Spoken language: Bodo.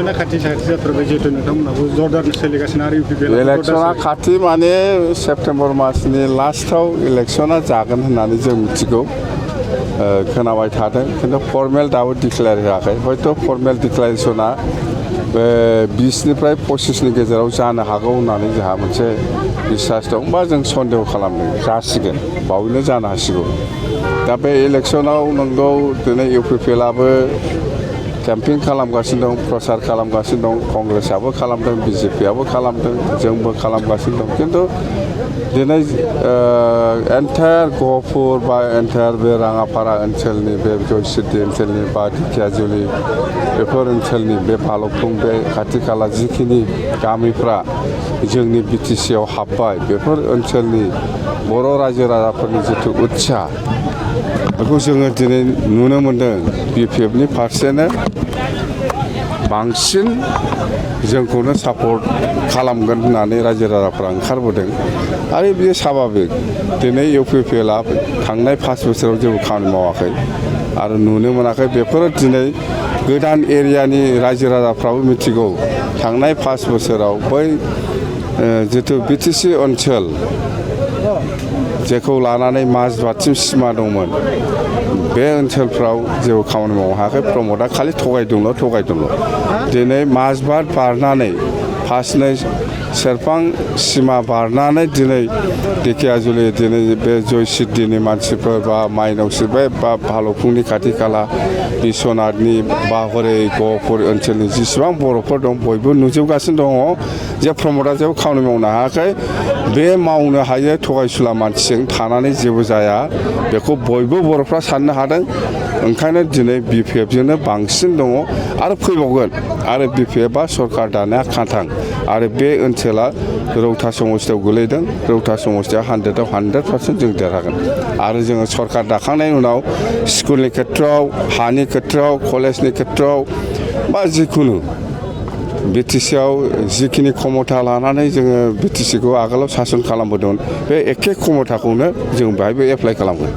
इलेक्शना खाथि जाथारबाय जिहेतु नोंथांमोनाबो जरदार सोलिगासिनो आरो इउपिपिएल इलेक्शना खाथि माने सेप्टेम्बर मासनि लास्टआव इलेक्शना जागोन होननानै जों मिथिगौ खोनाबाय थादों खिन्थु फर्मेल दाबो डिक्लेयार होआखै हयथ' फर्मेल डिक्लेरेसना 20निफ्राय 25नि गेजेराव जानो हागौ होननानै जोंहा मोनसे बिसास दं बा जों सन्देह खालामदों जासिगोन बावैनो जानो हासिगौ दा बे इलेक्शनाव नंगौ दिनै इउपिपिएलआबो केम्पिं खालामगासिनो दं प्रचार खालामगासिनो दं कंग्रेसआबो खालामदों बिजेपिआबो खालामदों जोंबो खालामगासिनो दं खिन्थु दिनै एन्टायार गहपुर बा एन्टायार बे राङापारा ओनसोलनि बे जयसिद्धि ओनसोलनि बा ढेकियाजुलि बेफोर ओनसोलनि बे भालुकफुं बे खाथि खाला जिखिनि गामिफ्रा जोंनि बिटिसिआव हाबबाय बेफोर ओनसोलनि बर' रायजो राजाफोरनि जिथु उत्साह बेखौ जोङो दिनै नुनो मोन्दों बिपिएफनि फारसेनो बांसिन जोंखौनो सापर्ट खालामगोन होननानै रायजो राजाफ्रा ओंखारबोदों आरो बेयो स्वाभाबिक दिनै इउपिपिएलआ थांनाय 5 बोसोराव जेबो खामानि मावाखै आरो नुनो मोनाखै बेफोरो दिनै गोदान एरियानि रायजो राजाफ्राबो मिथिगौ थांनाय 5 बोसोराव बै जिथु बिटिसि ओनसोल जेखौ लानानै माजबातसिम सिमा दंमोन बे ओनसोलफ्राव जेबो खामानि मावनो हायाखै प्रमदआ खालि थगायदोंल' दिनै माजबाट बारनानै फार्स्टनो सेरफां सिमा बारनानै दिनै ढेकियाजुलि दिनै बे जयसिद्धिनि मानसिफोर बा माइनावसि बा भालुकफुंनि खाथि खाला बिश्वनाथनि बा हरै गहपुर ओनसोलनि जेसेबां बर'फोर दं बयबो नुजोबगासिनो दङ जे प्रमदआ जेबो खामानि मावनो हायाखै बे मावनो हायो थगायसुला मानसिजों थानानै जेबो जाया बेखौ बयबो बर'फ्रा साननो हादों ओंखायनो दिनै बिपिएफजोंनो बांसिन दङ आरो फैबावगोन आरो बिपिएफआ सरकार दानाया खाथां आरो बे ओनसोला रौता समस्तियाव गोलैदों रौता समस्तिया 100आव 100% जों देरहागोन आरो जोङो सरकार दाखांनायनि उनाव स्कुलनि खेथ्रआव हानि खेथ्रआव कलेजनि खेथ्रआव बा जिखुनु बिटिसिआव जिखिनि क्षमता लानानै जोङो बिटिसिखौ आगोलाव सासन खालामबोदोंमोन बे एखे क्षमताखौनो जों बेहायबो एप्लाइ खालामगोन।